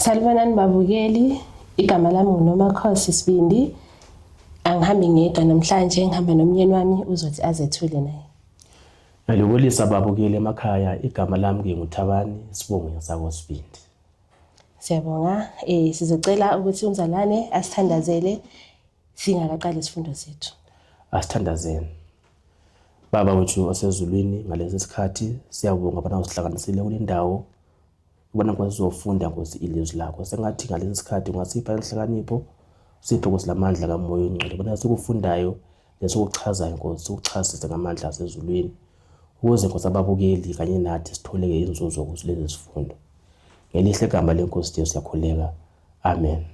Salibonani babukeli, igama lami nguNomakhosi Sibindi. Angihambi ngedwa namhlanje, ngihamba nomyeni wami uzothi azethule naye. Ngiyabulisa babukeli emakhaya, igama lami nginguThabani Sibongo Sako Sibindi. Siyabonga. Sizocela ukuthi umzalwane asithandazele singakaqali isifundo sethu. Asithandazeni. Baba wethu osezulwini, ngalesi sikhathi siyabonga bona usihlanganisile kule ndawo ubona ukuthi sizofunda Nkosi ilizwi lakho. Sengathi ngalesi sikhathi ungasipha inhlakanipho, siphe Nkosi lamandla kaMoya oNgcwele bona sikufundayo lesikuchazayo Nkosi, ukuchazise ngamandla asezulwini ukuze Nkosi ababukeli kanye nathi sitholeke inzuzo kulezi sifundo. Ngelihle igama leNkosi Jesu siyakhuleka. Amen.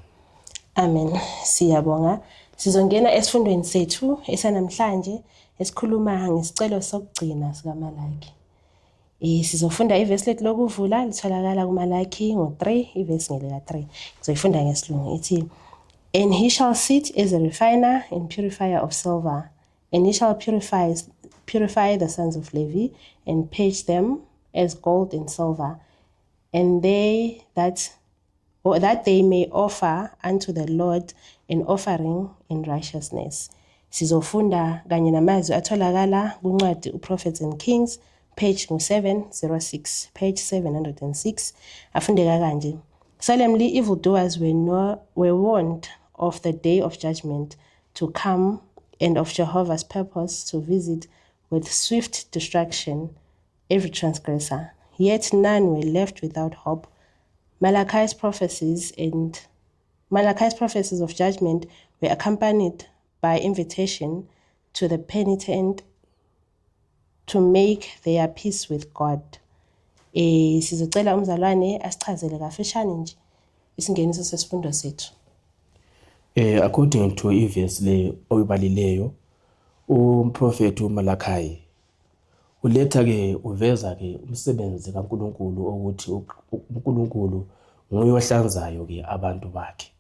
Amen. Siyabonga. Sizongena esifundweni sethu esanamhlanje esikhuluma ngesicelo sokugcina sikaMalaki. Sizofunda ivesi lethu lokuvula litholakala kuMalaki ngo-3 ivesi ngelika-3. Sizoyifunda ngesiLungu ithi, "And he shall sit as a refiner and purifier of silver, and he shall purify the sons of Levi and purge them as gold and silver, and that they may offer unto the Lord an offering in righteousness." Sizofunda kanye namazwi atholakala kuncwadi uProphets and Kings, page 706, page 706. Afundeka kanje. "Solemnly evildoers were warned of the day of judgment to come, and of Jehovah's purpose to visit with swift destruction every transgressor. Yet none were left without hope. Malachi's prophecies of judgment were accompanied by invitation to the penitent to make their peace with God." Sizocela umzalwane asichazele kafishane nje isingeniso sesifundo sethu. According to ivesi le oyibalileyo, umprofeti uMalachi uletha uveza umsebenzi kaNkulunkulu ukuthi uNkulunkulu nguye ohlanzayo abantu bakhe.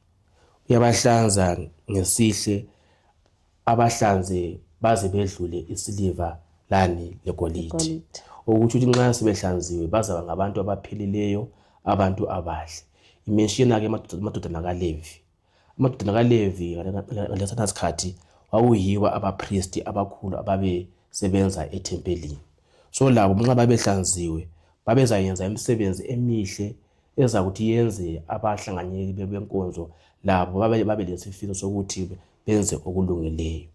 Uyabahlanza ngesihle, abahlanze baze bedlule isiliva lani legolide. Ukuthi nxa sebehlanziwe bazaba ngabantu abaphilileyo, abantu abahle. Imenshina amadodana kaLevi. Amadodana kaLevi ngalesa sikhathi wawuyiwa abapriesti abakhulu ababesebenza ethempelini. So labo nxa babehlanziwe babezayenza imisebenzi emihle eza ukuthi yenze abahlanganyeli benkonzo labo babe lesifiso sokuthi benze okulungileyo.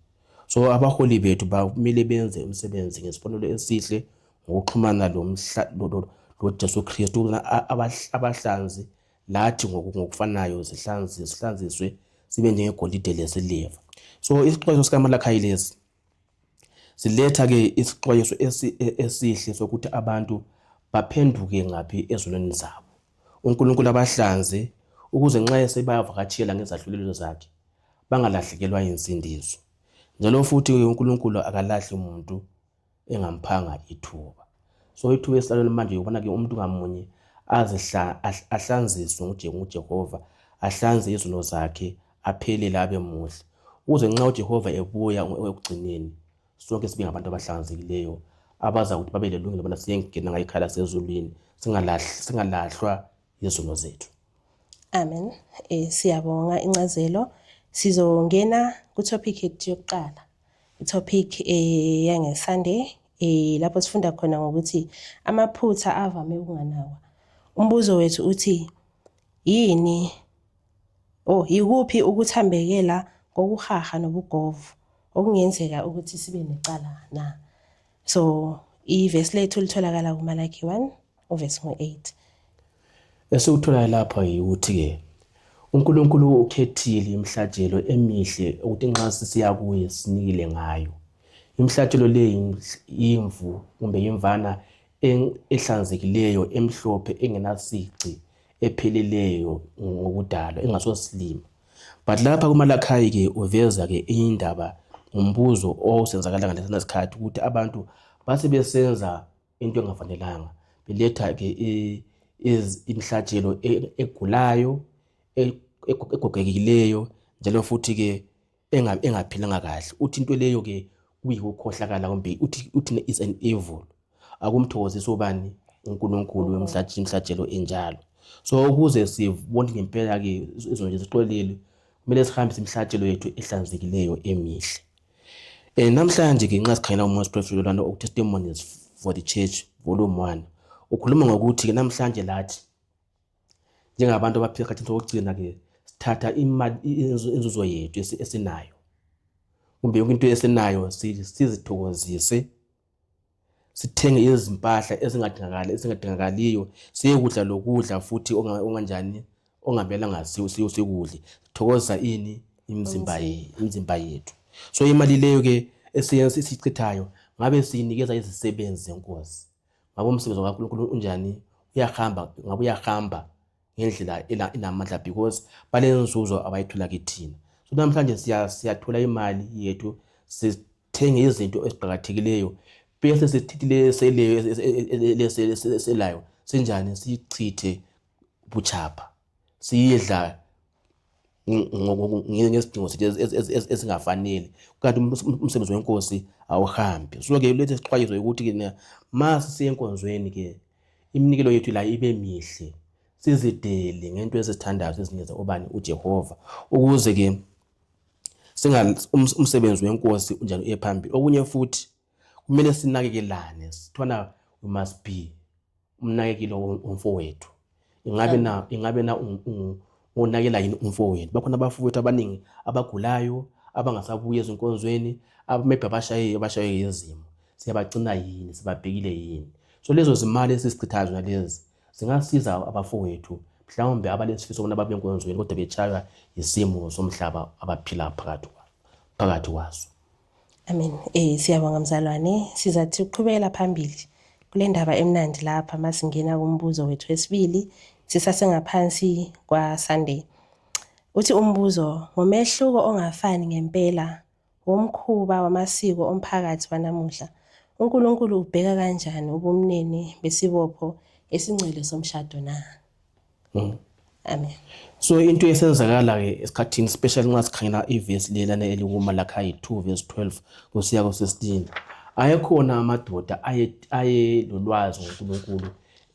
So abaholi bethu kumele benze umsebenzi ngesibonelo esihle ngokuxhumana lo Jesu Kristu abahlanzi lathi ngokufanayo sihlanziswe sibe njengegolide lesiliva. So isixwayiso sikaMalachi lesi siletha isixwayiso esihle sokuthi abantu baphenduke ngaphi ezonweni zabo. uNkulunkulu abahlanze ukuze nxa sebayavakatshela ngezahlulelo zakhe bangalahlekelwa insindiso. Njalo futhi uNkulunkulu akalahli umuntu engamphanga ithuba. So ithuba esilalweni manje ubona umuntu ngamunye ahlanziswe nguJehova, ahlanze izono zakhe, aphelele abe muhle. Ukuze nxa uJehova ebuya ekugcineni sonke sibe ngabantu abahlanzekileyo abaza ukuthi babe lelungelo bona siyengena ngayikhala sezulwini singalahlwa izono zethu. Amen. Siyabonga incazelo. Sizongena kutopic yethu yokuqala. Itopic yangeSunday lapho sifunda khona ngokuthi amaphutha avame ukunganakwa. Umbuzo wethu uthi yikuphi ukuthambekela kokuhaha nobugovu okungenzeka ukuthi sibe necala na? So ivesi lethu litholakala kuMalaki 1 uvesi 8. Esikuthola lapha ukuthi uNkulunkulu ukhethile imihlatshelo emihle ukuthi nxa sisiya kuye sinikile ngayo. Imihlatshelo le imvu kumbe imvana ehlanzekileyo, emhlophe, engenasici, epheleleyo ngokudala, engasosilima. But lapha kuMalachi uveza indaba ngombuzo osenzakala ngalesi sikhathi ukuthi abantu basebesenza into engafanelanga. Beletha imihlatshelo egulayo, egogekileyo, njalo futhi engaphilanga kahle. Uthi into leyo kuyikukhohlakala kumbe uthi is an evil. Akumthokozisa ubani uNkulunkulu imihlatshelo enjalo. So ukuze sibone ngempela ke izinto nje sixolile kumele sihambe imhlatshelo yethu ehlanzekileyo emihle. Namhlanje ke nxa sikhangela uMoses Prophet lwana Testimonies for the Church volume 1 ukhuluma ngokuthi ke namhlanje lathi njengabantu abaphila esikhathini sokugcina ke sithatha imali inzuzo yethu esinayo kumbe yonke into esinayo sizithokozise sithenge izimpahla ezingadingakaliyo siyekudla lokudla futhi onganjani ongamelanga sikudle sithokoza imizimba yettu. So imali leyo ke esichithayo ngabe siyinikeza izisebenzi zenkosi ngabe umsebenzi kaNkulunkulu unjani uyahamba ngendlela inamandla because balenzuzo abayithola kithina. So namhlanje siyathola imali yethu sithenge izinto eziqhakathekileyo bese sithithile selayo senjani sichithe buchapha siyidla ngesidingo esingafanele kanti umsebenzi wenkosi awuhambi. So ke lethe sixwayiso ukuthi ke mase siyenkonzweni ke iminikelo yethu la ibe mihle sizidele ngento ezithandayo ezinikeza obani uJehova ukuze ke umsebenzi wenkosi unjani ephambili. Okunye futhi kumele sinakekelane sithona we must be umnakekelo womfowethu ingabe na unakela yini umfowethu. Bakhona abafowethu abaningi abagulayo abangasabuya ezinkonzweni maybe abashaye izimo siyabagcina yini sibabhekile yini. So lezo zimali esisichithayo nalezi zingasiza abafowethu mhlawumbe abalesifiso bona babe enkonzweni kodwa betshaywa isimo somhlaba abaphila phakathi kwaso. Amen. Siyabonga mzalwane, sizathi uqhubekela phambili kule ndaba emnandi lapha masingena kumbuzo wethu wesibili sisasengaphansi kwa Sunday. Uthi umbuzo, ngomehluko ongafani ngempela womkhuba wamasiko omphakathi wanamuhla uNkulunkulu ubheka kanjani ubumnene besibopho esingcwele somshado na? Amen. So into esenzakala ke esikhathini especially nxa sikhangela iverse lelana elikuMalakayi 2 verse 12 kusiya ku16 ayekhona amadoda aye lolwazi ngoNkulunkulu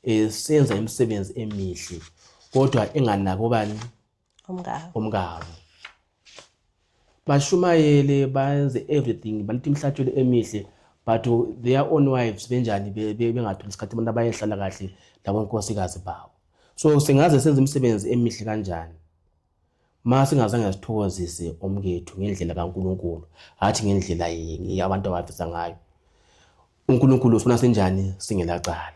esenza imisebenzi emihle kodwa enganaki obani omngabo bashumayele bayenze everything balithi imhlatshelo emihle but their own wives benjani bengatholi isikhathi abantu abayehlala kahle labo nkosikazi bawo. So singaze senze imisebenzi emihle kanjani mase singazange sithokozise omkethu ngendlela kaNkulunkulu hathi ngendlela yabantu abafisa ngayo. uNkulunkulu usifuna senjani singelacala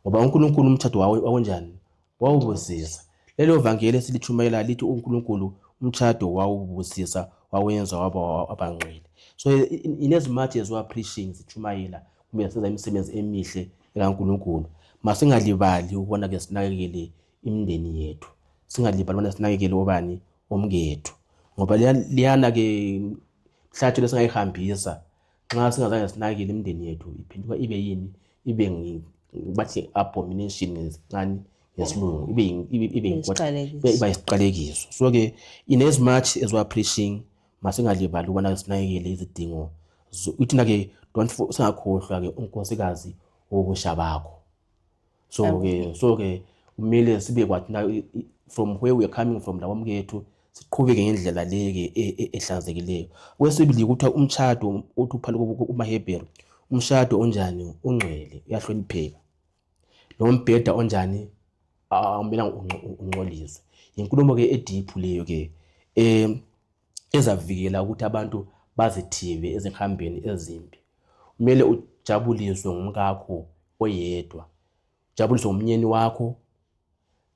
ngoba uNkulunkulu umthatho wawenjani wawubusisa. Lelo vangeli silitshumayela lithi uNkulunkulu umthatho wawubusisa wawenza wabangcwele. So in as much as we are preaching sitshumayela kumbe senza imisebenzi emihle kaNkulunkulu masingalibali ukubona ke sinakekele imindeni yethu singalibali ubona sinakekele obani omkethu ngoba liyana ke mhlatshelo lesingayihambisa nxa singazange sinakekele imindeni yethu iphenduka ibe yini ibe bathi abomination ngani yesilungu ibe isiqalekiso. So ke in as much as we are preaching masingalibali ubona sinakekele izidingo uthina ke singakhohlwa ke unkosikazi wobusha bakho. So ke kumele sibe kwathi from where we are coming from labo mkethu siqhubeke ngendlela leke ehlanzekileyo. Kwesibili ukuthi umtshado uthi uphala kumaHebheru umshado onjani ungcwele uyahlonipheka lo mbheda onjani awumela ungcoliswe. Inkulumo ke ediphu leyo ke ezavikela ukuthi abantu bazithibe ezihambeni ezimbi. Kumele ujabuliswe ngumkakho oyedwa jabuliswe ngumnyeni wakho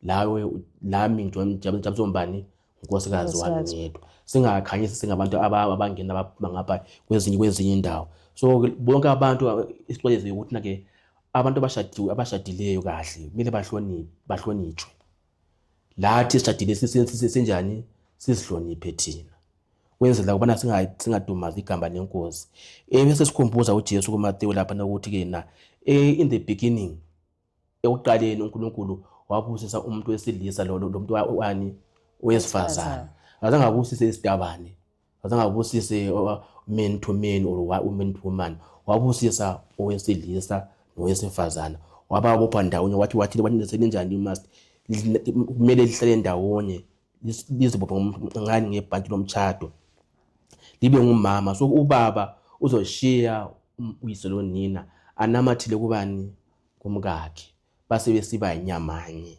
lawe lami ngijabuliswe ngombani unkosikazi wami ngedwa singakhanyisi singabantu abangena abaphuma ngapha kwezinye indawo. So bonke abantu isixwayiso ukuthi na ke abantu abashadileyo kahle kumele bahlonitshwe lathi sishadile senjani sizihloniphe thina kwenzela ukubana singadumazi igama lenkosi. Bese sikhumbuza uJesu kuMateyu lapha ukuthi ke na in the beginning ekuqaleni uNkulunkulu wabusisa umuntu wesilisa lo muntu wani owesifazana azangabusise isitabane azangabusise man to man or woman to woman wabusisa owesilisa nowesifazana wababopha ndawonye wathi seninjani you must kumele lihlale ndawonye lizibophe ngani ngebhanti lomtshado libe ngumama. So ubaba uzoshiya uyise lo nina anamathile kubani kumkakhe base besiba inyamanye.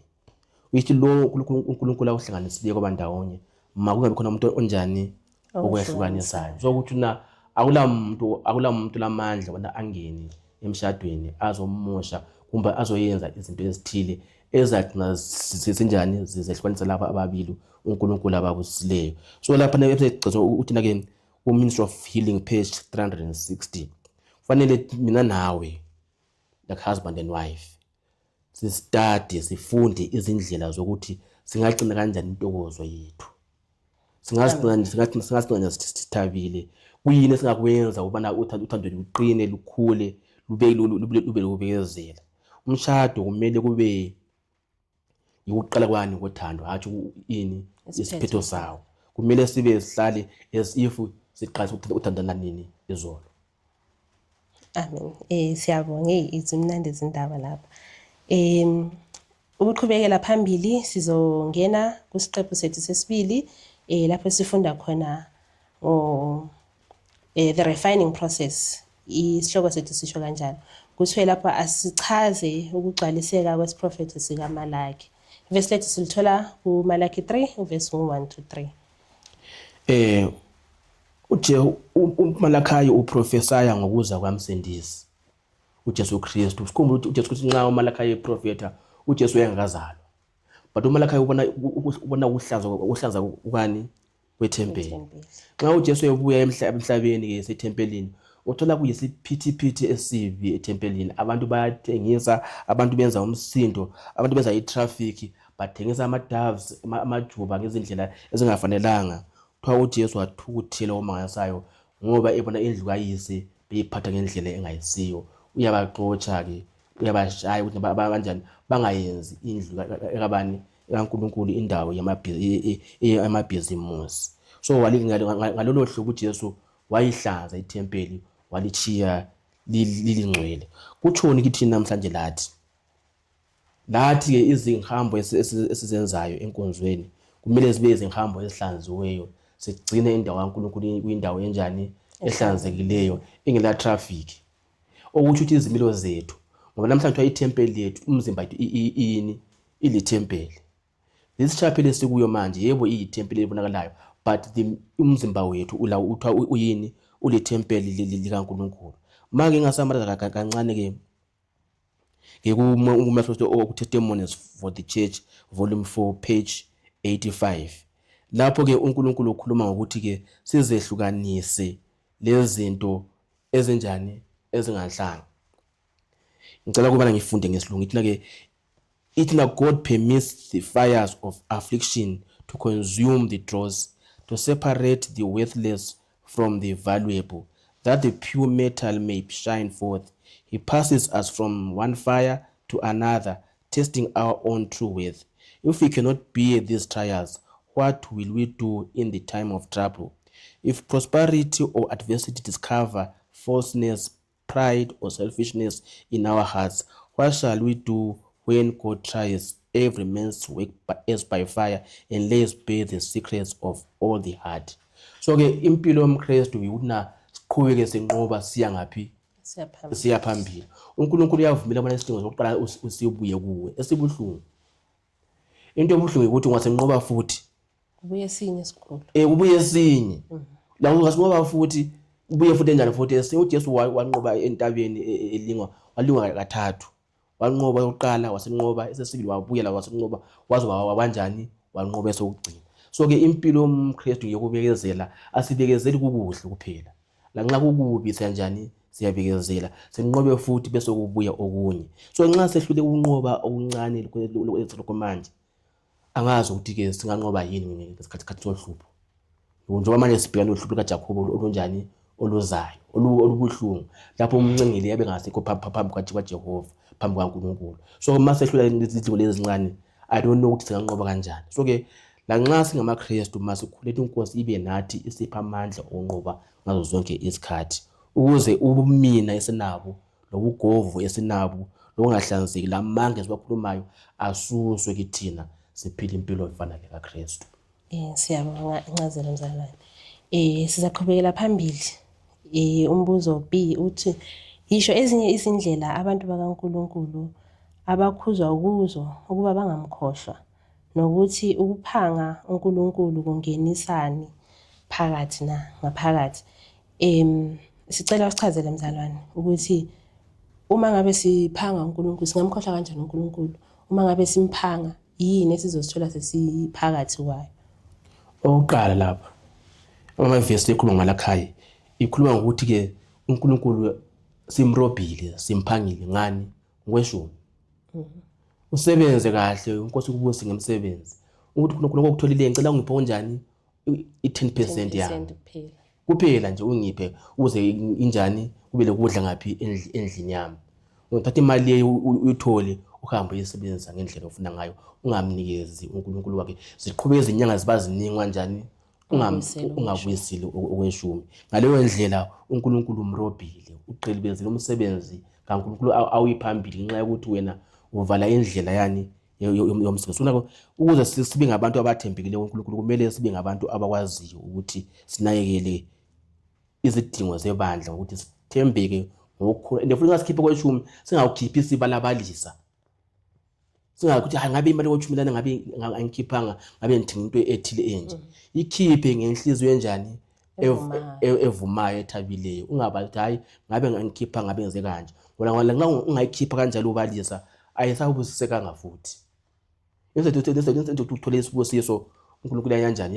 Uyithi lo uNkulunkulu awuhlanganisile kwaba ndawonye makungabi khona umuntu onjani okwehlukanisayo. So ukuthi na akula muntu lamandla wona angeni emshadweni azomosha kumbe azoyenza izinto ezithile ezagcina sinjani zizehlukanisa laba ababili uNkulunkulu ababusileyo. So lapha nebegcizwe uthi again Ministry of Healing page 360 kufanele mina nawe like husband and wife sistudy sifunde izindlela zokuthi singagcina kanjani intokozo yethu, singagcina sithabile, kuyini esingakwenza ubana uthando luqine lukhule lube lubekezela. Umshado kumele kube ukuqala kwani kothando hatshi ini isiphetho sawo. Kumele sibe sihlale as if siqala ukuthandana nini izolo. Amen. Siyabonga izimnandi izindaba lapha. Ukuqhubekela phambili sizongena kusiqephu sethu sesibili lapho sifunda khona the refining process. Isihloko sethu sisho kanjalo. Kuthiwe lapha asichaze ukugcwaliseka kwesiprofethi sikaMalaki. Verse lethu silithola kuMalaki 3 verse 1 to 3. uMalakayi uprofesaya ngokuza kwaMsindisi uJesu Kristu. Sikhumbula ukuthi uJesu Kristu nxa uMalakayi eprofeta uJesu engakazalwa, but uMalakayi ubona uhlaza ukani kwethempeli. Nxa uJesu ebuya emhlabeni ke esethempelini uthola kuyisiphithiphithi esibi ethempelini. Abantu bayathengisa, abantu benza umsindo, abantu benza itraffic, bathengisa amadoves, amajuba ngezindlela ezingafanelanga. Kuthiwa uJesu wathukuthela omangasayo ngoba ebona indlu kayise beyiphatha ngendlela engayisiyo. Uyabaxotsha ke, uyabashaya ukuthi banjani bangayenzi indlu ekabani kaNkulunkulu indawo yamabhizimusi. So ngalolo hlobo uJesu wayihlanza ithempeli walichiya lilingcwele. Kutshoni kithi namhlanje lathi ke izinhambo esizenzayo enkonzweni kumele zibe izinhambo ezihlanziweyo, sigcine indawo kaNkulunkulu kuyindawo enjani ehlanzekileyo engela traffic. Okuthi uthi izimilo zethu ngoba namhlanje ithempeli lethu umzimba wethu ilithempeli. Lesi chapel esikuyo manje yebo iyithempeli elibonakalayo, but umzimba wethu uthiwa uyini ulithempeli likaNkulunkulu. Manje ngasamara kancane ke kuManifesto of Testimonies for the Church volume 4 page 85. Lapho ke uNkulunkulu ukhuluma ngokuthi ke sizehlukanise lezinto ezenjani ezingahlanga. Ngicela ukubana ngifunde ngesilungu. Ithi na God permits the fires of affliction to consume the dross, to separate the worthless from the valuable, that the pure metal may shine forth. He passes us from one fire to another, testing our own true worth. If we cannot bear these trials, what will we do in the time of trouble? If prosperity or adversity discover falseness, pride or selfishness in our hearts, what shall we do when God tries every man's work as by fire and lays bare the secrets of all the heart? So ke impilo yomKristu yikuna siqhubeke senqoba siya ngaphi? Siya phambili. uNkulunkulu uyavumela bona isidingo sokuqala usibuye kuwe esibuhlungu. Into ebuhlungu ukuthi ungasenqoba futhi kubuye esinye isikhulu. Kubuye esinye. La ungasinqoba futhi ubuye futhi enjani futhi uJesu wanqoba entabeni elingwa kathathu. Wanqoba yokuqala wasenqoba esesibili wabuye la wasenqoba waze wabanjani wanqoba esokugcina. So ke impilo yomKristu yokubekezela asibekezeli kukuhle kuphela. La nxa kukubi senjani siyabekezela senqobe futhi bese kubuya okunye. So nxa sehlule ukunqoba okuncane lokho manje angazi ukuthi ke singanqoba yini ngesikhathi sohlupho. Njengoba manje sibhekana nohlupho kaJakobe olunjani oluzayo olubuhlungu lapho umncengeli yabe ngasekho phambi kwaJehova phambi kwaNkulunkulu. So mase hlula izidingo lezi zincane I don't know ukuthi singanqoba kanjani. So ke la nxa singamaKristu masikhulethe inkosi ibe nathi isipha amandla onqoba ngazo zonke izikhathi ukuze ubumina esinabo lobugovu esinabo lokungahlanzeki lamanga esiwakhulumayo asuswe kithina siphile impilo efana nekaKristu. Siyabonga incazelo mzalwane. Sizaqhubekela phambili. Umbuzo B uthi yisho ezinye izindlela abantu bakaNkulunkulu abakhuzwa kuzo ukuba bangamkhohlwa nokuthi ukuphanga uNkulunkulu kungenisani phakathi ngaphakathi. Sicela usichazele mzalwane ukuthi uma ngabe siphanga uNkulunkulu singamkhohlwa kanjani uNkulunkulu? Uma ngabe simphanga yini esizosithola sesiphakathi kwayo? Oqala lapha amavesi ekhuluma ngalakhaya ikhuluma ngokuthi ke uNkulunkulu simrobhile simphangile ngani ngokweshumi. Usebenze kahle inkosi kubuse ngemsebenzi ukuthi uNkulunkulu okutholile ngicela ungiphe kanjani i10% yami kuphela nje ungiphe uze injani kube lokudla ngaphi endlini yami. Uthatha imali leyo uyithole uhambe uyisebenzisa ngendlela ofuna ngayo ungamnikezi uNkulunkulu wakhe ziqhubeke izinyanga ziba ziningi kanjani ungabuyiseli okweshumi. Ngaleyo ndlela uNkulunkulu umrobhile uqilibezile umsebenzi kaNkulunkulu awuyiphambili ngenxa yokuthi wena uvala indlela yani yomsebenzi. Ukuze sibe ngabantu abathembekileyo uNkulunkulu kumele sibe ngabantu abakwaziyo ukuthi sinakekele izidingo zebandla ukuthi sithembeke ngokukhulu. Ndifuna ngasikhiphe kweshumi singawukhiphi sibalabalisa. Singakuthi ngabe imali kweshumi lana ngabe angikhiphanga ngabe ngithenga into ethile enje. Ikhiphe ngenhliziyo enjani evumayo ethabileyo. Ungabathi hayi ngabe ngikhipha ngabe ngenze kanje. Wona nxa ungayikhipha kanjalo ubalisa ayisabusisekanga futhi. Yenze uthole isibusiso uNkulunkulu kanjani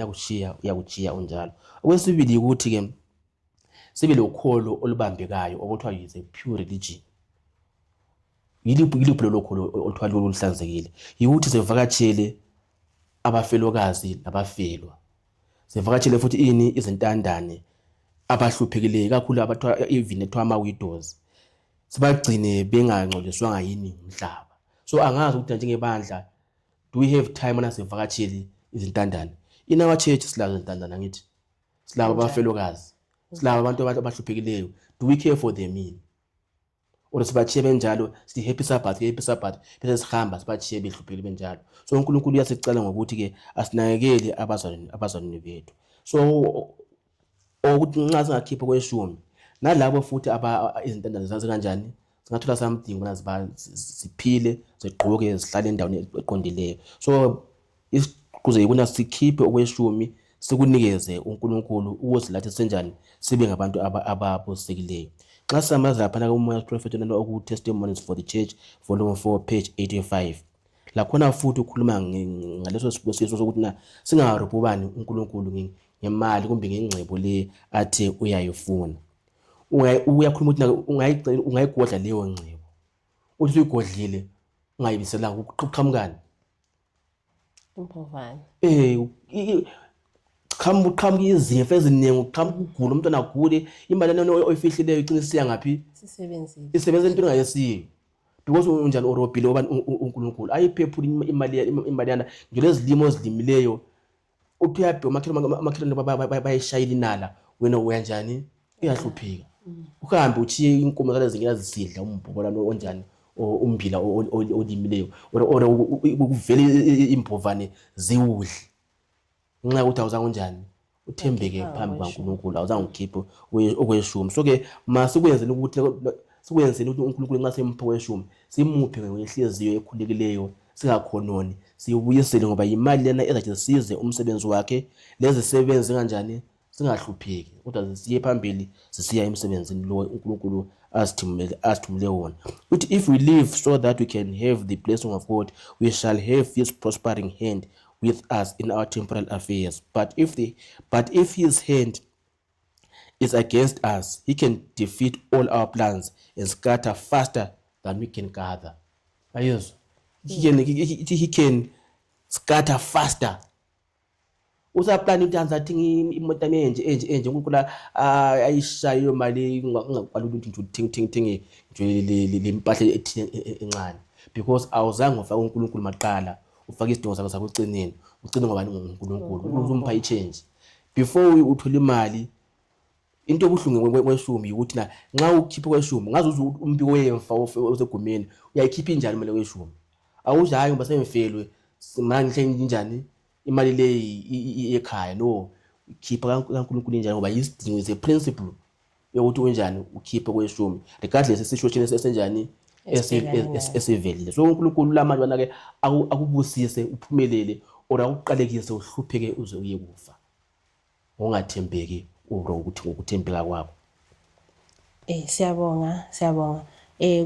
yakuchiya unjalo. Okwesibili ukuthi ke sibe lokholo olubambekayo okuthiwa is a pure religion. Yiliphi lo kholo oluthwala oluhlanzekile? Yikuthi sevakatshele abafelokazi nabafelwa. Sevakatshele futhi izintandane abahluphekileyo kakhulu abathiwa even ethiwa ama-widows. Sibagcine bengangcoliswanga yini umhlaba. So angazi ukuthi njengebandla do we have time na sivakatshele izintandane? In our church silazo izintandane ngithi. Silabo abafelokazi. Silabo abantu abahluphekileyo. Do we care for them yini? Or sibachiye benjalo sithi happy sabbath bese sihamba sibachiye behluphekile benjalo. So uNkulunkulu uyasicela ngokuthi ke asinakekele abazalwane bethu. So ukuthi nxa singakhipha kweshumi nalabo futhi izintandane zazi kanjani singathola something bona siphile sigqoke sihlale endaweni eqondileyo. So isikuze yikuna sikhiphe okweshumi sikunikeze uNkulunkulu ukuze lathi senjani sibe ngabantu ababusekileyo. Xa samaza lapha kuMoya Prophet oku Testimonies for the Church volume 4 page 85 lakhona futhi ukhuluma ngaleso sibusiso sokuthi na singarububani uNkulunkulu ngemali kumbe ngengcebo le athe uyayifuna. Uyakhuluma ukuthi ungayigodla leyo ngcebo. Uthi uyigodlile ungayibiselanga ukuqhamukani Impovane. Qhamuka izifo eziningi uqhamuka ugula umuntu anagule imali oyifihlileyo iqinisiya ngaphi isebenza into engayesiyo because unjani orobhile oba uNkulunkulu ayiphephula imali yana nje lezilimo ezilimileyo uthi uyabheka amakhelwane bayishayila inala wena uyanjani iyahlupheka uhambe uchiye inkomo zale zingela zisidla umbhobola onjani umbila olimileyo or uvele impovane ziwudle ngenxa yokuthi awuzange unjani uthembeke phambi kwaNkulunkulu awuzange ukhiphe okweshumi. So ke masikwenzele ukuthi uNkulunkulu nxa semphe okweshumi simuphe ngenhliziyo ekhulekileyo singakhononi siyibuyisele ngoba imali lena ezathi size umsebenzi wakhe lezisebenzi kanjani singahlupheki kodwa siye phambili sisiya emsebenzini lo uNkulunkulu asithumele wona. Uthi if we live so that we can have the blessing of God we shall have his prospering hand with us in our temporal affairs. But if his hand is against us, he can defeat all our plans and scatter faster than we can gather. Ayezwa? He can scatter faster. Usaplani ukuthi anzathi imoto enje uNkulunkulu ayishayo imali ungakwalula ukuthi thingi nje lempahla encane because awuzange ufaka uNkulunkulu maqala ufaka isidingo sakho sakucineni ucine ngoba uNkulunkulu uzompha ichange before uthola imali into obuhlungu kweshumi ukuthi na nxa ukhiphe kweshumi ngazi umbiko wemfa osegumeni uyayikhipha injani imali kweshumi awuthi hayi ngoba semfelwe manje njani imali le ekhaya no khipha kaNkulunkulu injani ngoba isidingo is a principle yokuthi unjani ukhiphe kweshumi regardless situation esenjani esivelile. So uNkulunkulu lamanje banake akubusise uphumelele ora uqalekise uhlupheke uze uye kufa ungathembeki ukuthi ngokuthembeka kwakho. Siyabonga.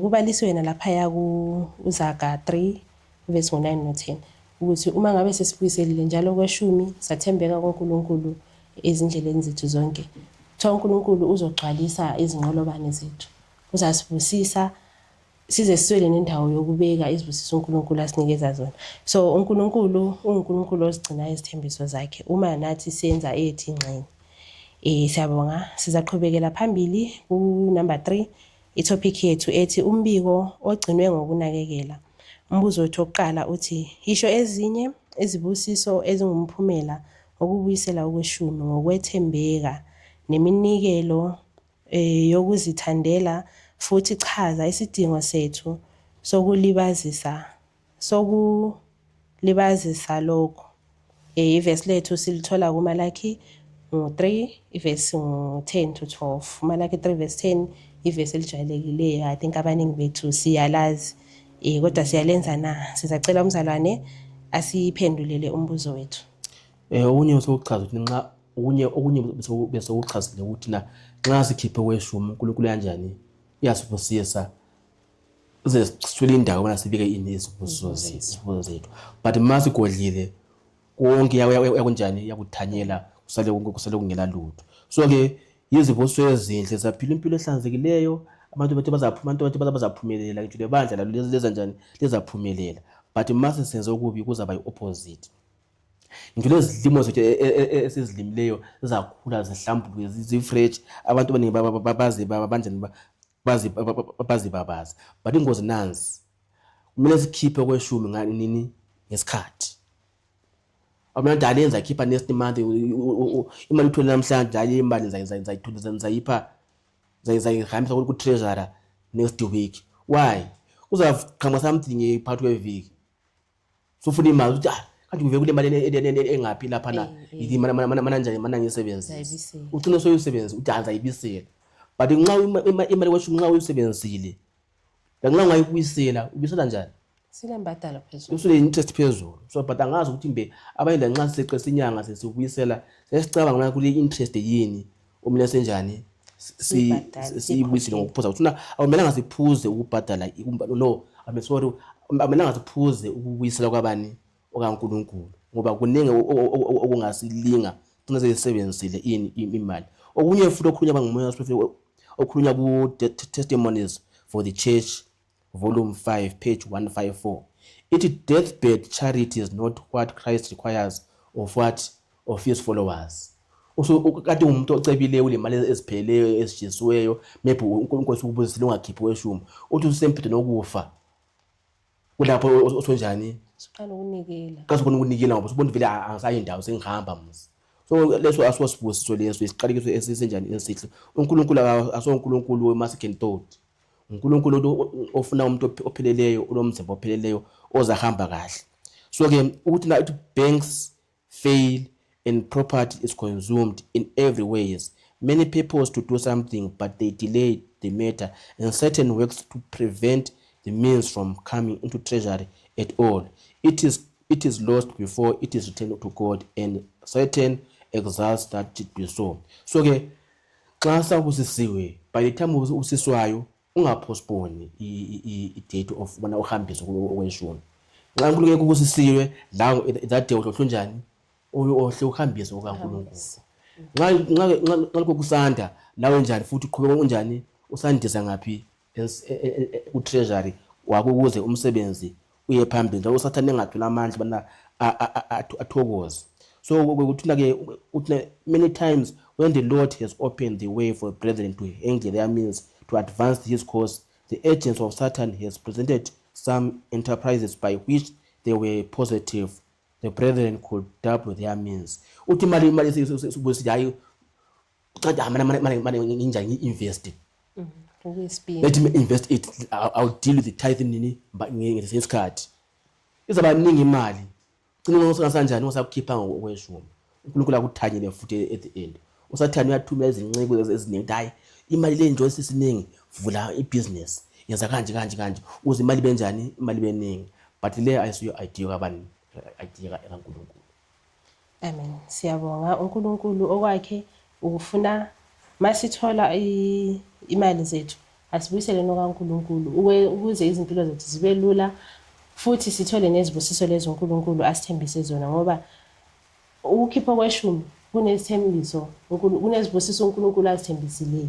Kubaliswe wena lapha ya ku Uzaga 3 verse 9 no 10 ukuthi uma ngabe sesibuyiselile njalo kweshumi sathembeka kuNkulunkulu ezindleleni zethu zonke. Kuthiwa uNkulunkulu uzogcwalisa izinqolobane zethu. Uzasibusisa size siswele nendawo yokubeka izibusiso uNkulunkulu asinikeza zona. So uNkulunkulu uNkulunkulu ozigcina izithembiso zakhe uma nathi senza ethi ingxenye. Siyabonga. Sizaqhubekela phambili ku number 3 itopic yethu ethi umbiko ogcinwe ngokunakekela. Umbuzo wethu oqala uthi isho ezinye izibusiso ezingumphumela okubuyisela ukweshumi ngokwethembeka neminikelo yokuzithandela futhi chaza isidingo sethu sokulibazisa lokho. Iverse lethu silithola kuMalaki 3 verse 10 to 12. Malaki 3 verse 10 iverse elijwayelekileyo. I think abaningi bethu siyalazi kodwa siyalenza na. Sizacela umzalwane asiphendulele umbuzo wethu. Okunye sokuchaza ukuthi nxa okunye bese ukuchazile ukuthi na nxa sikhiphe kweshumi uNkulunkulu kanjani iyasibusisa uze sithule indawo bona sibike izibusiso zethu but masigodlile konke yakunjani yakuthanyela kusale kungela lutho. So ke yizibusiso ezinhle zaphila impilo ehlanzekileyo abantu bethu bazaphumelela ngisho lebandla lalo leza njani lezaphumelela but mase senze okubi kuzaba yi-opposite. Into lezilimo zethu esizilimileyo zizakhula zihlambuluke zifresh abantu abaningi babazi but ingozi nansi kumele sikhiphe kweshumi ngani nini ngesikhathi. Abantu alenza khipha next month imali uthole namhlanje hayi imali ngizayipha ngizayihambisa ku treasurer next week. Why? Uzaqhamuka something ephakathi kweviki sufuna imali ukuthi kanti kuve kule mali engaphili lapha na yithi mana njani mana ngisebenzisa ucina soyisebenzisa uthi ngizayibisela but nxa imali kweshumi nxa uyisebenzisile la nxa ungayibuyisela ubisela njani silembadalo phezulu usule interest phezulu. So but angazi ukuthi mbe abayenda nxa siseqesa inyanga sesibuyisela sesicabanga ngala kule interest yini umle senjani siyibuyisile ngokuphuza uthuna awumelanga siphuze ukubhadala no amelanga siphuze ukubuyisela kwabani okaNkulunkulu ngoba kuningi okungasilinga xa sesebenzisile imali. Okunye futhi okhulunywa ngomoya wesifo okhulunywa ku Testimonies for the Church volume 5 page 154 ithi deathbed charity is not what Christ requires of his followers. Kade umuntu ocebile ule mali ezipheleleyo ezijisiweyo maybe uNkulunkulu ukubuzisile ungakhiphi kweshumi uthi usemphethe nokufa kulapho osonjani siqala ukunikela ukunikela ngoba ubona vele angisayi indawo sengihamba mse. So leso asiwasibusiso leso isiqalekiso esisenjani esihle. uNkulunkulu asoNkulunkulu wemasking thought. uNkulunkulu ofuna umuntu opheleleyo unomzimba opheleleyo ozahamba kahle. So ke ukuthi na banks fail and property is consumed in every ways. Many purpose to do something but they delay the matter and certain works to prevent the means from coming into treasury at all. It is lost before it is returned to God and certain exalts that it be so. So ke xa sabusisiwe by the time usiswayo ungapostpone i-date of bona uhambise kweshumi. Nxa uNkulunkulu kubusisiwe la that day uhlonjani ohle uhambise okaNkulunkulu. Nxa kusanda lawe njani futhi uqhubeka unjani usandisa ngapi ku treasury wakho ukuze umsebenzi uye phambili njalo usathane engathola amandla bana athokoze. So ukuthina ke uthi many times when the Lord has opened the way for brethren to angle their means to advance his cause, the agents of Satan has presented some enterprises by which they were positive the brethren could double their means. Uthi mali sibusile hayi Ucathi manje nginjani ngi-invest. Ukuyisipini. Let me invest it. I'll deal with the tithe nini ngesinye isikhathi. Izaba ningi imali. Ugcina ungasanjani usakukhipha ngokweshumi. uNkulunkulu akuthanyele futhi at the end. Usathana uyathumela izinciko eziningi hayi imali le nje sisiningi vula ibusiness. Yenza kanje uze imali benjani imali beningi. But le ayisiyo idea kabani idea kaNkulunkulu. Amen. Siyabonga uNkulunkulu okwakhe ukufuna masithola imali zethu asibuyisele nokaNkulunkulu ukuze izimpilo zethu zibe lula futhi sithole nezibusiso lezo uNkulunkulu asithembise zona ngoba ukukhipha kweshumi kunesithembiso kunezibusiso uNkulunkulu azithembisileyo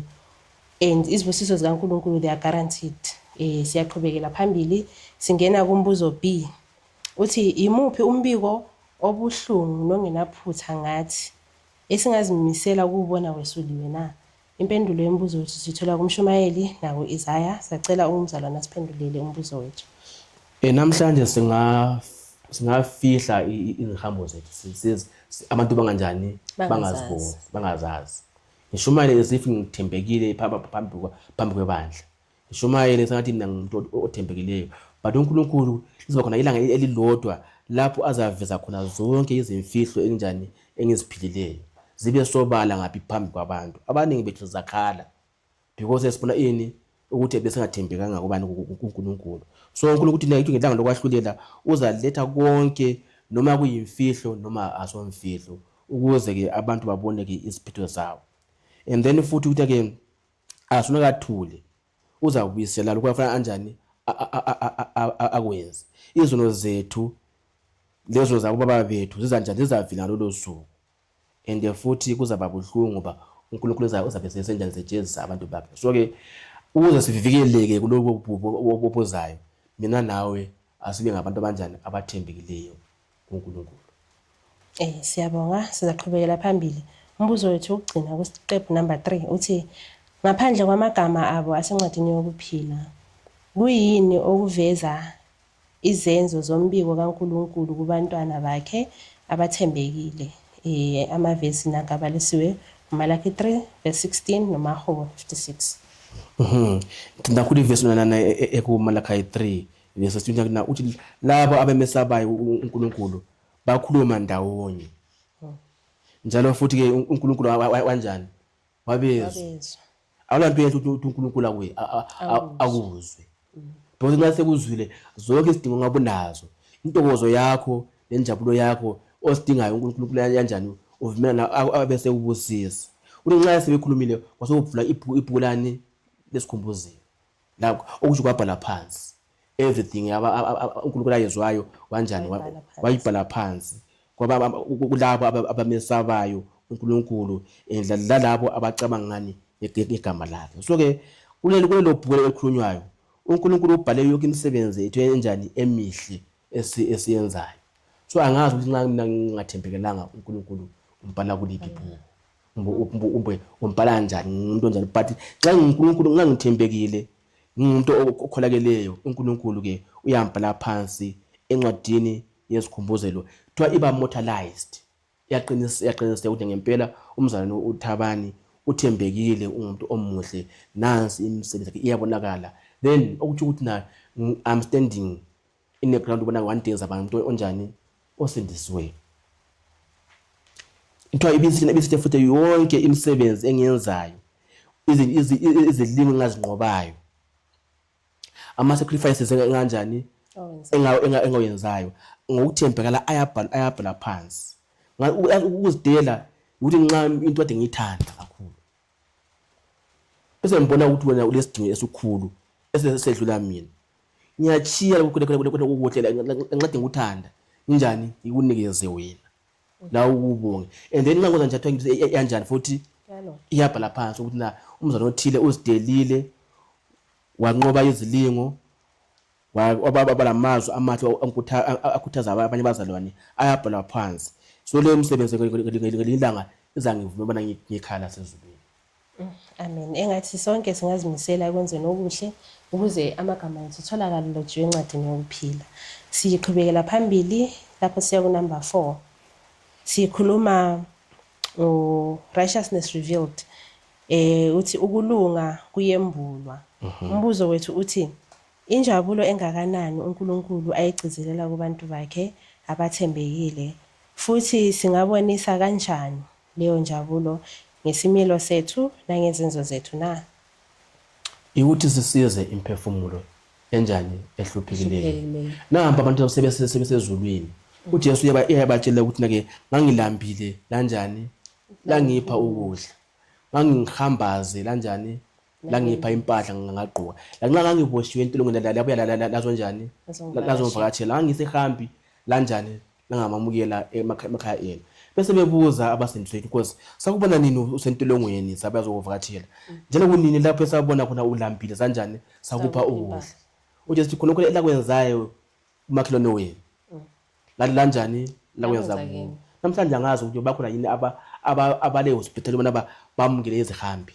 and izibusiso zikaNkulunkulu they are guaranteed. Siyaqhubekela phambili singena kumbuzo B. Uthi imuphi umbiko obuhlungu nongenaphutha ngathi esingazimisela ukubona kwesuliwe na? Impendulo yembuzo wethu sithola kuMshumayeli naku Isaya. Sacela umzalwana siphendulele umbuzo wethu. Namhlanje singafihla izihambo zethu abantu banganjani bangazazi. Ngishumayeli esifi ngithembekile phambi kwebandla. Ngishumayeli sengathi mina ngumuntu othembekileyo. But uNkulunkulu lizoba khona ilanga elilodwa lapho azaveza khona zonke izimfihlo enjani engiziphilileyo. Zibe sobala ngaphi phambi kwabantu. Abaningi bethu zakhala because sibona ini ukuthi besingathembekanga kubani kuNkulunkulu. So uNkulunkulu uthi nayithi ngelanga lokwahlulela uzaletha konke noma kuyimfihlo noma asomfihlo ukuze ke abantu babone ke isiphetho zawo. And then futhi ukuthi ke asuna kathule uzabuyisela lokho afana kanjani akwenze. Izono zethu lezo zababa bethu zizanjani zizavila lolo suku. And futhi kuzaba buhlungu ngoba uNkulunkulu uzabe sesenjani setshenzisa abantu bakhe. So ke ukuze sivikeleke kuloko bobozayo mina nawe asibe ngabantu abanjani abathembekileyo kuNkulunkulu. Siyabonga sizaqhubekela phambili. Umbuzo wethu ukugcina kusiqephu number 3 uthi ngaphandle kwamagama abo asencwadini yokuphila kuyini okuveza izenzo zombiko kaNkulunkulu kubantwana bakhe abathembekile? Amavesi nakabalisiwe uMalaki 3 verse 16 noMahubo 56. Ngithanda kakhulu ivesi nana ekuMalaki 3 verse 16 uthi labo abemesabayo uNkulunkulu bakhuluma ndawonye. Njalo futhi ke uNkulunkulu wanjani wabezwa. Awulanto yenhle ukuthi uNkulunkulu akuzwe. Because nxa sekuzwile zonke izidingo ngabonazo. Intokozo yakho nenjabulo yakho osidingayo uNkulunkulu yanjani uvumelana abese ubusisa. Uthi nxa sebekhulumile wasokuvula ibhukulani lesikhumbuzelo. La okusho kwabhala phansi. Everything uNkulunkulu ayezwayo kanjani wayibhala phansi. Ngoba kulabo abamesabayo uNkulunkulu lalabo abacabanga ngani ngegama lakhe. So ke kulelo bhuku elikhulunywayo uNkulunkulu ubhale yonke imisebenzi ethu enjani emihle esiyenzayo. So angazi ukuthi nxa mina ngingathembekelanga uNkulunkulu umbhala kuliphi ibhuku umbhala kanjani umuntu onjani. But xa uNkulunkulu ngangithembekile ngumuntu okholakeleyo uNkulunkulu ke uyambhala phansi encwadini yesikhumbuzelo kuthiwa iba mortalized. Iyaqinisa ukuthi ngempela umzalwane uThabani uthembekile umuntu omuhle nansi imisebenzi yakhe iyabonakala. Then okuthi ukuthi na I'm standing in the ground ubona one day zabantu onjani osindisiwe. Kuthiwa ibisithi futhi yonke imisebenzi engiyenzayo izilimo engazinqobayo ama-sacrifices kanjani engawenzayo ngokuthembekela ayabhala phansi. Ukuzidela ukuthi nxa into ade ngiyithanda kakhulu bese ngibona ukuthi wena ulesidingo esikhulu esesedlula mina ngiyachiya ukuhlela ngincede ngikuthanda njani ngikunikeze wena la ukubonge. And then nxa kwenza njalo yanjani futhi iyabhala phansi ukuthi na umzalwane othile uzidelile wanqoba izilingo wabalamazwi amahle akhuthaza abanye abazalwane ayabhala phansi. So leyo msebenzi ngelilanga izangivuma bona ngikhala sezulwini. Amen. Engathi sonke singazimisela kwenzeni okuhle ukuze amagama ethu tholakala lojiwe encwadini yokuphila. Siqhubekela phambili lapho siya ku number 4. Sikhuluma righteousness revealed. uthi ukulunga kuyembulwa. Umbuzo wethu uthi injabulo engakanani uNkulunkulu ayigcizelela kubantu bakhe abathembekile, futhi singabonisa kanjani leyo njabulo ngesimilo sethu nangezenzo zethu na? Ukuthi sisize imphefumulo enjani ehluphekileyo. Namba abantu sebesezulwini. uJesu uyabatshela ukuthi nake ngangilambile kanjani langipha ukudla, ngangihambaze kanjani langipha impahla ngagqoka, lanxa ngangiboshiwe entolongweni labuya lazo njani lazomvakatshela, ngangisehambi kanjani langamamukela emakhaya enu. Bese bebuza abasindiswe Nkosi, sakubona nini usentolongweni sabe azokuvakatshela, njalo kunini lapho esabona khona ulambile kanjani sakupha ukudla. uJesu khona lokho lakwenzayo umakhelwane wenu kanjani lakwenza kuwo. Namhlanje angazi ukuthi bakhona yini abale hospital bona bamukele izihambi.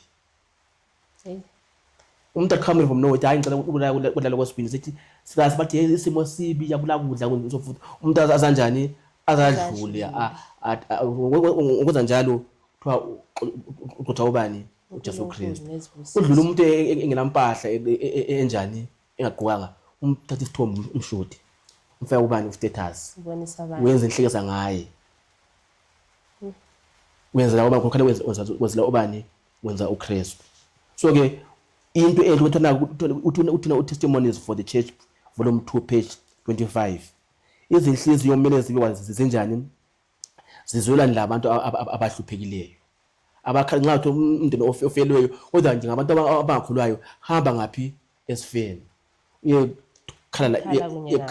Umuntu aqhamuke from nowhere hayi ngicela ukudlala kwesibini sithi sikazi bathi isimo sibi yabula kudla kuzofuthi umuntu azanjani azadlule ukwenza njalo kuthiwa uqotha ubani uJesu Kristu. Udlula umuntu engenampahla enjani engagqokanga umthatha isithombe umshudi umfaka ubani status wenza inhlekisa ngaye wenza la ubani wenza ubani wenza uKristu. So ke into uthina uTestimonies for the Church volume 2 page 25 izinhliziyo kumele zibe zenjani zizwela labantu abahluphekileyo abakhala nxa umndeni ofelweyo kodwa nje ngabantu abangakholwayo hamba ngaphi esifeni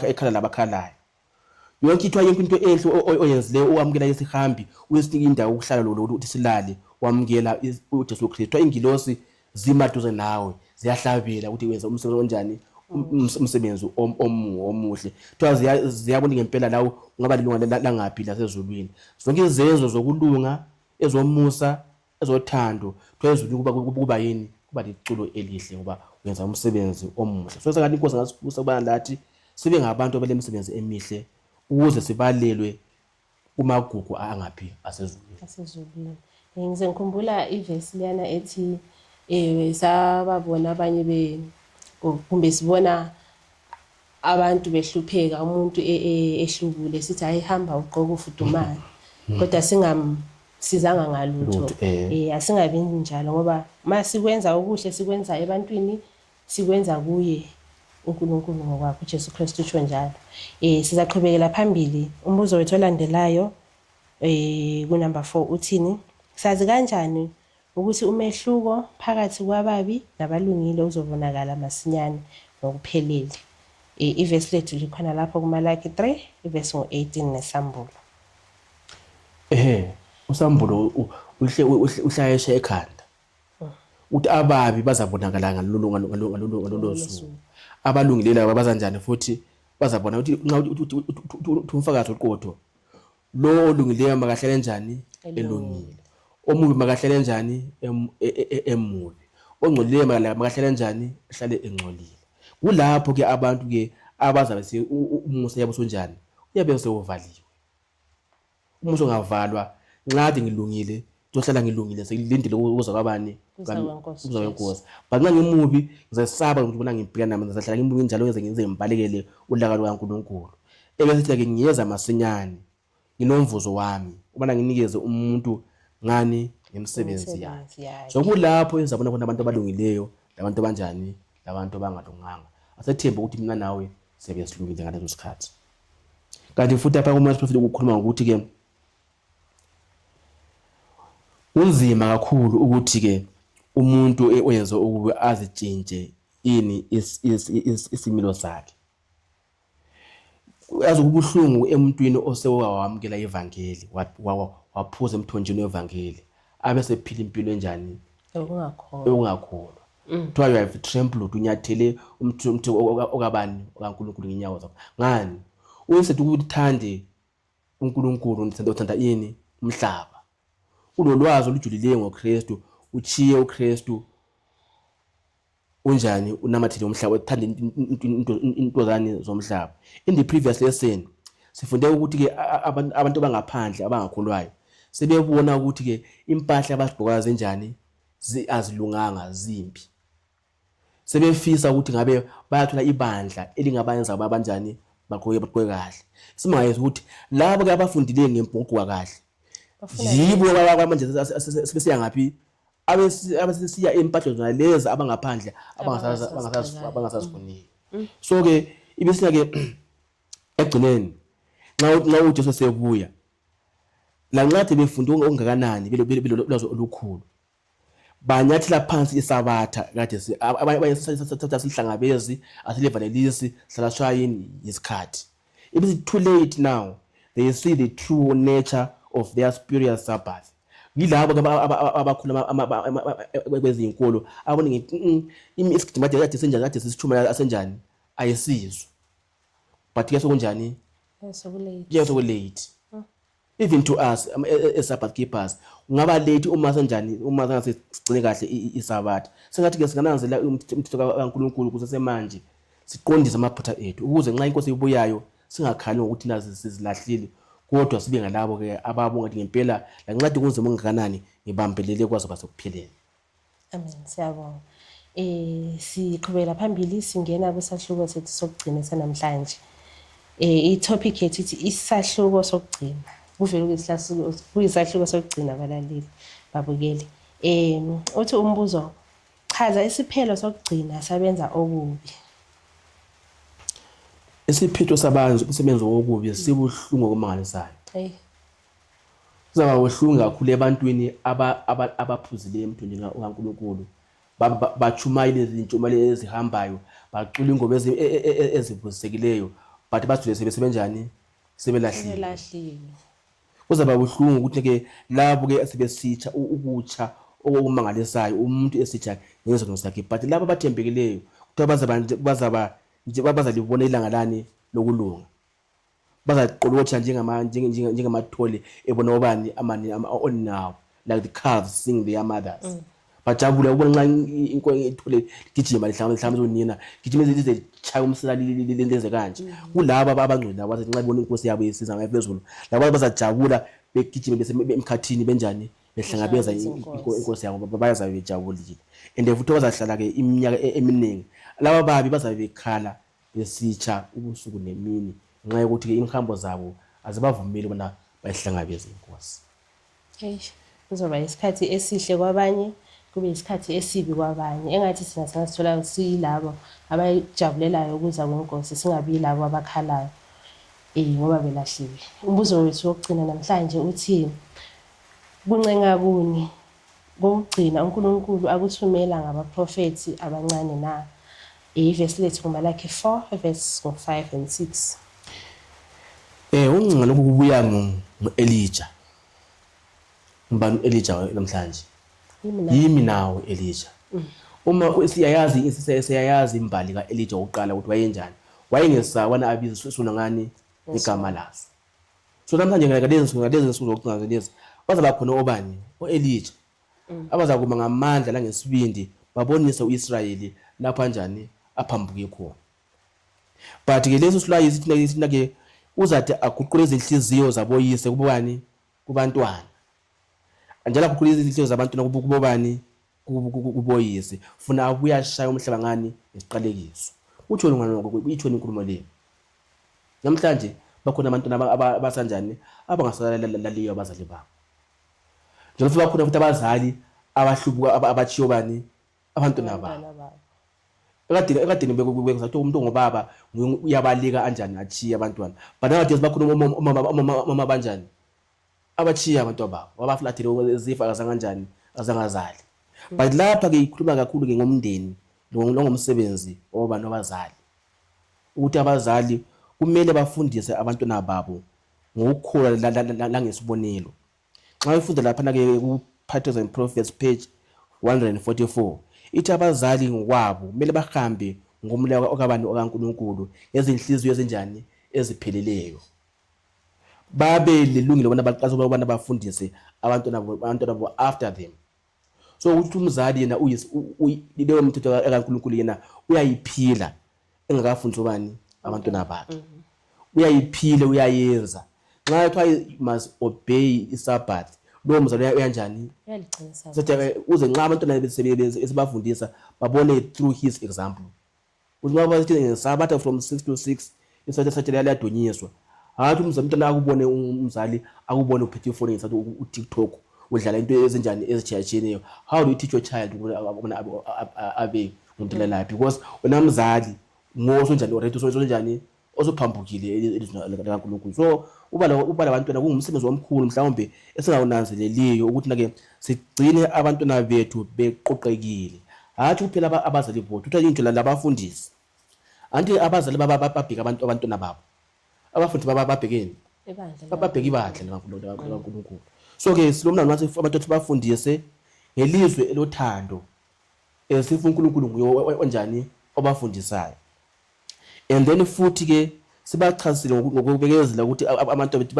ekhala labakhalayo. Yonke into enhle oyenzileyo okwamukela isihambi uyesinika indawo ukuhlala lo uthi silale wamukela uJesu Kristu. Ingilosi zimaduze nawe ziyahlabela ukuthi wenza umsebenzi onjani umsebenzi omuhle. Kuthiwa ziyabona ngempela lawo ungaba lilunga langaphi lasezulwini. Zonke izenzo zokulunga ezomusa ezothando kuthiwa ezulwini kuba yini kuba liculo elihle ngoba wenza umsebenzi omuhle. So sengathi Inkosi ngasibusa kuba lathi sibe ngabantu abalemisebenzi emihle ukuze sibalelwe kumagugu angaphi asezulwini. Ngize ngikhumbula ivesi liyana ethi sababona abanye kumbe sibona abantu behlupheka umuntu ehlubule sithi ayihamba uqoka ufudumala kodwa singamsizanga ngalutho. Asingabi njalo ngoba masikwenza okuhle sikwenza ebantwini sikwenza kuye uNkulunkulu ngokwakhe uJesu Kristu utsho njalo. Sizaqhubekela phambili. Umbuzo wethu olandelayo ku number 4 uthini? Sazi kanjani ukuthi umehluko phakathi kwababi nabalungile uzobonakala masinyane ngokuphelele? Ivesi lethu likhona lapho kuMalaki 3 ivesi ngo-18 nesambulo. Usambulo uhlayesha ekhanda uthi ababi bazabonakala ngalolo suku, abalungileyo abazanjani futhi bazabona ukuthi umfakazi oqotho lo olungileyo makahlale njani elungile, omubi makahlale njani emubi, ongcolileyo makahlale njani ehlale engcolile. Kulapho ke abantu ke abazabe umusa yabo sonjani uyabe sewuvaliwe. Umusa ungavalwa nqadi ngilungile ngizohlala ngilungile sekilindile ukuza kwabani kuza kwenkosi. But nxa ngimubi ngizasaba ngibona ngibheka nami ngizahlala ngimubi njalo ngenze ngimbalekele ulaka lukaNkulunkulu. Ebesithi ke ngiyeza masinyane nginomvuzo wami ubana nginikeze umuntu ngani ngemisebenzi yakhe. So kulapho ezabona khona abantu abalungileyo labantu abanjani labantu abangalunganga. Asethemba ukuthi mina nawe siyabe silungile ngaleso sikhathi. Kanti futhi apha kuMatt prophet ukukhuluma ukuthi ke unzima kakhulu ukuthi ke umuntu oyenza ukuba azitshintshe ini isimilo sakhe. Yazi kubuhlungu emuntwini osewamukela ivangeli waphuza emthonjeni wevangeli abe sephila impilo enjani ungakholwa. Kuthiwa you have trampled unyathele umthi okabani okaNkulunkulu ngenyawo zakho. Ngani? Uyisethi ukuthande uNkulunkulu uthanda ini umhlaba. Ulolwazi olujulileyo ngoKristu uchiye uKristu unjani unamathele umhlaba uthanda into zani zomhlaba. In the previous lesson sifunde ukuthi ke abantu abangaphandle abangakholwayo sebebona ukuthi ke impahla abazigqoka zenjani azilunganga zimpi sebefisa ukuthi ngabe bayathola ibandla elingabayenza abanjani baqoke kahle simangayeza ukuthi labo ke abafundile ngempokwa kahle yibo manje sebesiya ngaphi abesesiya empahlo zona lezi abangaphandle abangasazifuniyo so ke ibisina ke egcineni nxa uJesu sebuya la ncathi befunde ongakanani belolwazi olukhulu banyathela phansi isabatha kade abayesathatha sihlangabezi asilivalelisi salashayini isikhathi it is too late now they see the true nature of their spiritual Sabbath yilabo abakhuluma kwezinkolo abone ngithi isigidima kade senjani kade sisithuma asenjani ayisizwe but ke sokunjani late even to us as Sabbath keepers ungaba late uma senjani uma singasigcine kahle isabatha sengathi ke singananzela umthetho kaNkulunkulu kusesemanje siqondise amaphutha ethu ukuze nxa inkosi ibuyayo singakhali ngokuthi nazi sizilahlile kodwa sibe ngalabo ke ababonga ukuthi ngempela la ncwadi kunzima ungakanani ngibambelele kwazo basokupheleni. Amen. Siyabonga. Siqhubela phambili singena kusahluko sethu sokugcina sanamhlanje. I-topic yethu ithi isahluko sokugcina. Kuvela kuyisahluko sokugcina abalaleli babukeli. Uthi umbuzo chaza isiphelo sokugcina sabenza okubi. Isiphito sabantu umsebenzi wokubi sibuhlungu okumangalisayo. Uzaba uhlungu kakhulu ebantwini abaphuzile emthonjeni kaNkulunkulu. Bachumayile izintshumayelo ezihambayo, bacula ingoma ezivusekileyo, but bathule sebenjani? Sebelahlile. Uzaba uhlungu ukuthi ke labo ke sebesitsha ukutsha okumangalisayo umuntu esitsha ngezono zakhe, but labo abathembekileyo ukuthi bazalibona ilanga lani lokulunga. Bazaqolotsha njengamathole ebona obani amani on now like the calves sing their mothers. Bajabula ubona nxa inkonzo ithole gijima lihlangana zonina gijima lize chaya umsila lenze kanje kulabo abangcwele abathi nxa ibona inkosi yabo isiza ngaphezulu labo bazajabula begijima besemkhathini benjani behlangabeza inkosi yabo bayazabe bejabulile and futhi bazahlala ke iminyaka eminingi. Laba babi bazabe bekhala besitsha ubusuku nemini nxa yokuthi ke imhambo zabo azibavumeli bona bayihlangabeze inkosi. Kuzoba isikhathi esihle kwabanye kube isikhathi esibi kwabanye. Engathi singasithola siyilabo abayijabulelayo ukuza kwenkosi singabi labo abakhalayo ngoba belahliwe. Umbuzo wethu wokugcina namhlanje uthi kuncenga kuni kokugcina uNkulunkulu akuthumela ngabaprofeti abancane na? Iverse lethu kuMalaki 4 verse 5 and 6. Uncenga lokhu kubuya ngoElijah. Mbani Elijah namhlanje? Yimi nawo Elijah. Uma siyayazi imbali kaElijah oqala ukuthi wayenjani. Wayengesawana abiza sona ngani igama laso. So namhlanje ngalezi insuku zokucinga lezi bazaba khona obani oElijah. Abazakuma ngamandla langesibindi babonise uIsrayeli lapha kanjani aphambuke khona. But ke leso silayi sithi ke uzathi aguqule izinhliziyo zaboyise kubani kubantwana. Anjala kukhulisa izinhliziyo zabantwana kubobani kuboyise funa abuya shaya umhlaba ngani isiqalekiso. Uthoni ngani ithoni inkulumo le? Namhlanje bakhona abantwana abasanjani abangasalalaliyo abazali babo. Njengoba bakhona futhi abazali abahlubuka abachiyo bani abantwana babo. Ekadeni bekwenza ukuthi umuntu ngobaba uyabalika kanjani achiya abantwana. But nowadays bakhona mama banjani abachiya abantu babo wabaflathile izifa kanjani azangazali. But lapha ke ikhuluma kakhulu ke ngomndeni ngomsebenzi obantu abazali ukuthi abazali kumele bafundise abantwana babo ngokukhola langesibonelo. Xa ufunda lapha ke ku-Patriarchs and Prophets page 144 ithi abazali ngokwabo kumele bahambe ngomlayo okabani okaNkulunkulu ezinhliziyo ezinjani ezipheleleyo. Babe lilungile bona baqhaza ukubana bafundise abantwana babo after them. So ukuthi umzali yena leyo mthetho kaNkulunkulu yena uyayiphila engakafundisi ubani abantwana bakhe. Uyayiphila uyayenza. Nxa kuthiwa must obey iSabbath lowo mzali uyanjani Uyaligcinisa. sothi uze nxa abantwana esibafundisa babone through his example. Nxa bathi ngesabatha from 6 to 6 isathi liyadunyiswa. Hathi umntwana akubone umzali akubone uphethe ifoni ngesathi uTikTok udlala into ezinjani ezitshiyatshiyeneyo. How do you teach your child ukubona abe umuntu laphi? Because wena mzali ngosonjani already usonjani osophambukile elizweni likaNkulunkulu. So uba labantwana kungumsebenzi omkhulu mhlawumbe esingawunanzeleliyo ukuthi nake sigcine abantwana bethu beqoqekile. Hathi kuphela abazali bethu uthatha into labafundisi. Anti abazali bababheka abantwana babo. Abafundi bababhekeni. Bababheka ibandla likaNkulunkulu. So ke silomna nathi abantwana bafundise ngelizwe elothando. Sifa uNkulunkulu nguye onjani obafundisayo. And then futhi ke sibachasile ngokubekezela ukuthi abantu bethu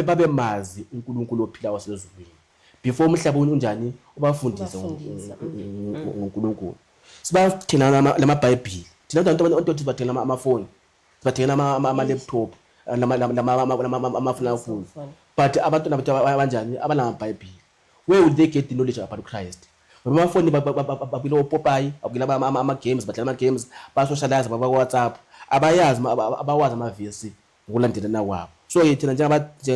babe mazi uNkulunkulu ophila wasezulwini. Before umhlaba unjani ubafundise uNkulunkulu. Sibathina lamaBhayibheli. Thina abantu sibathina amafoni. Sibathina ama-laptop amafoni. But abantwana bethu abanjani abanamaBhayibheli. Where will they get the knowledge about Christ? Amafoni babilo Popeye, abukela ama-games, badlala ama-games, ba-socialize baba-WhatsApp. Abawazi amavesi ngokulandelana kwabo. So thina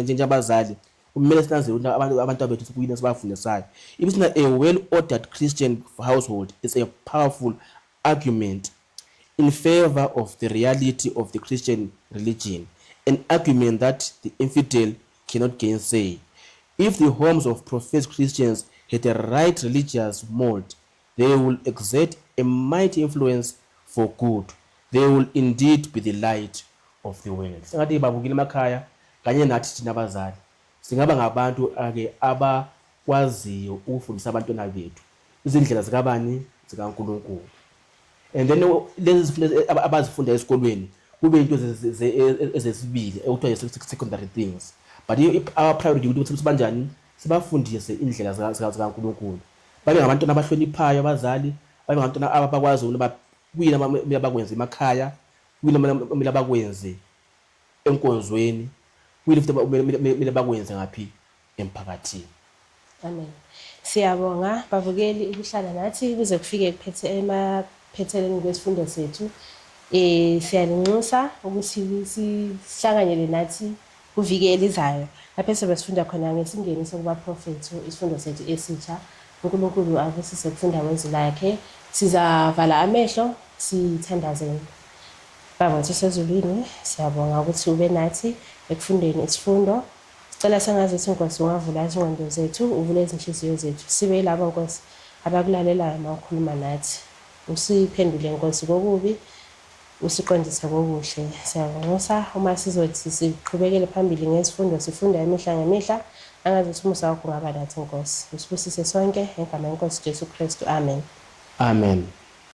njengabazali kumele sinanzele ukuthi abantu bethu sikuyini sibafundisayo. If it's a well-ordered Christian household, it's a powerful argument in favor of the reality of the Christian religion, an argument that the infidel cannot gainsay. If the homes of professed Christians had the right religious mold, they will exert a mighty influence for good. They will indeed be the light of the world. Singathi babukile emakhaya kanye nathi thina abazali singaba ngabantu ake abakwaziyo ukufundisa abantwana bethu izindlela zikabani zikaNkulunkulu. And then lezi zifundo abazifunda esikolweni kube into ezesibili ekuthiwa secondary things. But our priority ukuthi sibanjani sibafundise indlela zikaNkulunkulu. Babe ngabantwana abahloniphayo abazali, babe ngabantwana abakwazi ukuthi kuyini kumele bakwenze emakhaya, kuyini kumele bakwenze enkonzweni, kuyini futhi kumele bakwenze ngaphi emphakathini. Amen. Siyabonga babukeli ukuhlala nathi kuze kufike emaphethelweni kwesifundo sethu. Siyalinxusa ukuthi sihlanganyele nathi kuviki elizayo lapho sobe sifunda khona ngesingeni sokuba prophet isifundo sethu esitsha. uNkulunkulu akusise kufunda wenzi lakhe. Sizavala amehlo sithandazeni. Baba wethu sezulwini siyabonga ukuthi ube nathi ekufundeni isifundo. Sicela sengazi Nkosi ungavula izingqondo zethu, uvule izinhliziyo zethu. Sibe yilabo Nkosi abakulalelayo mawukhuluma nathi. Usiphendule Nkosi kokubi, usiqondise kokuhle. Siyabonga uma sizothi siqhubekele phambili ngesifundo sifunda imihla ngemihla. Angazi umusa wakho ngaba nathi Nkosi. Usibusise sonke egameni leNkosi Jesu Kristu. Amen. Amen.